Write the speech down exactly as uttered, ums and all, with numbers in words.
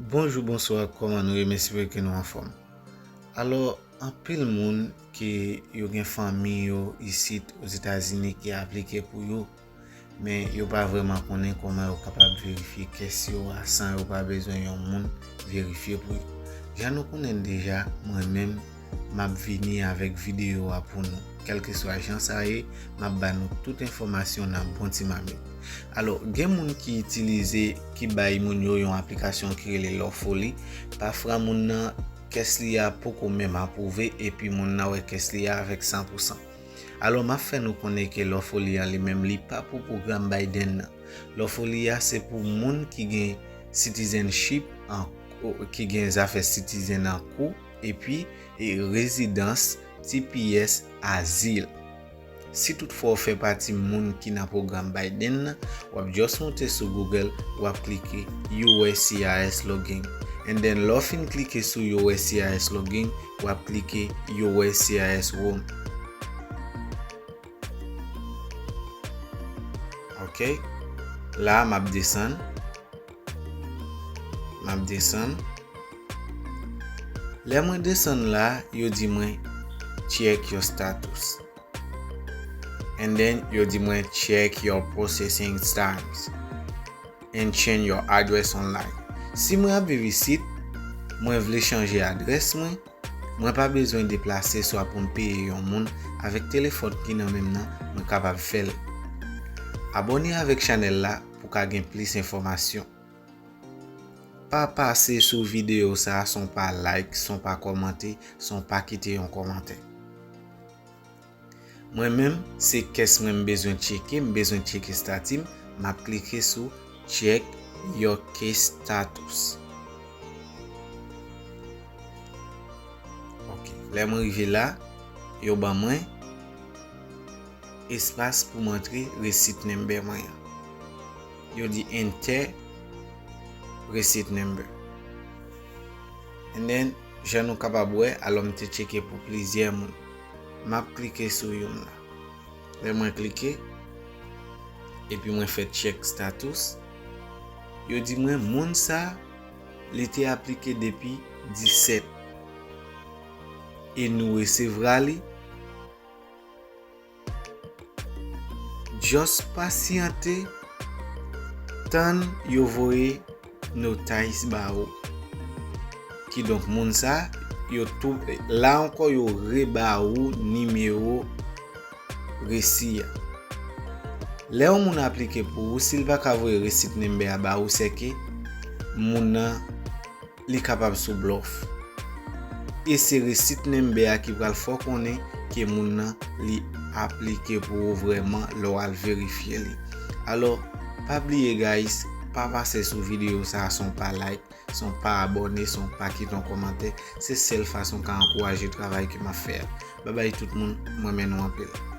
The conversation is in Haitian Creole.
Bonjou, bonswa, kòman nou ye? M espere ke nou anfòm. Alò, anpil moun ke yo gen fanmi yo isit Ozetazini ki aplike pou yo, men yo pa vrèman konnen kòman yo kapab verifye kès yo a san yo pa bezwen yon moun verifye pou yo. Jan nou konnen deja, mwen menm, m ap vini avèk videyo a pou nou. Kèlkeswa jan sa ye, m ap ba nou tout enfòmasyon nan bon ti mamit. Alò, gen moun ki itilize, ki bay moun yo yon aplikasyon ki rele Lawfully. Pafwa moun nan, kès li a poko menm apwouve, epi moun nan wè kès li a avèk san pou san. Alò, m ap fè nou konnen ke Lawfully an li menm, li pa pou pwogram Biden nan. Lawfully a se pou moun ki gen citizenship an, ki gen zafè citizen an kou, epi, e, rezidans, T P S, azil. Si toutfwa w fè pati moun ki nan pwogram Biden nan, w ap just moute sou Google, w ap klike U S C I S login. And then, lè w fin klike sou U S C I S login, w ap klike U S C I S Home. Ok. La, m ap desann. M ap desann. Lè mwen desann la, yo di mwen, "Check your status." And then, yo di mwen, "Check your processing times and change your address online." Si mwen ap viv isit, mwen vle chanje adrès mwen, mwen pa bezwen deplase swa pou m peye yon moun, avèk telefòn ki nan men m nan, mwen kapab fè l. Abòne avèk chanèl la pou w ka gen plis enfòmasyon. Pa pase sou videyo sa a san w pa like, san w pa kòmante, san w pa kite yon kòmantè. Mwen menm, se kès mwen m bezwen tcheke, m bezwen tcheke estati m, m ap klike sou Check your case status. Ok, lè mwen rive la, yo ban mwen espas pou m antre receipt number mwen an. Yo di enter receipt number. And then, jan nou kapab wè, alò m te tcheke pou plizyè moun. M ap klike sou youn la. Lè mwen klike, epi mwen fè check status, yo di mwen moun sa, li te aplike depi disèt. E nou resevwa li. Just pasyante, tann yo voye notice ba ou. Kidonk, moun sa, yo tou, la ankò, yo reba ou nimewo resi a. Lè yon moun aplike pou ou, si l pa ka voye receipt number a ba ou, sèke moun nan, li kapab sou blòf. E se receipt number a ki pral fè w konnen ke moun nan, li aplike pou ou vrèman lè w al verifye li. Alò, pa bliye, guys, pa pase sou videyo sa a san w pa like, san w pa abòne, san w pa kite yon kòmantè. Se sèl fason w ka ankouraje travay ke m ap fè a. Babay tout moun, m renmen nou anpil.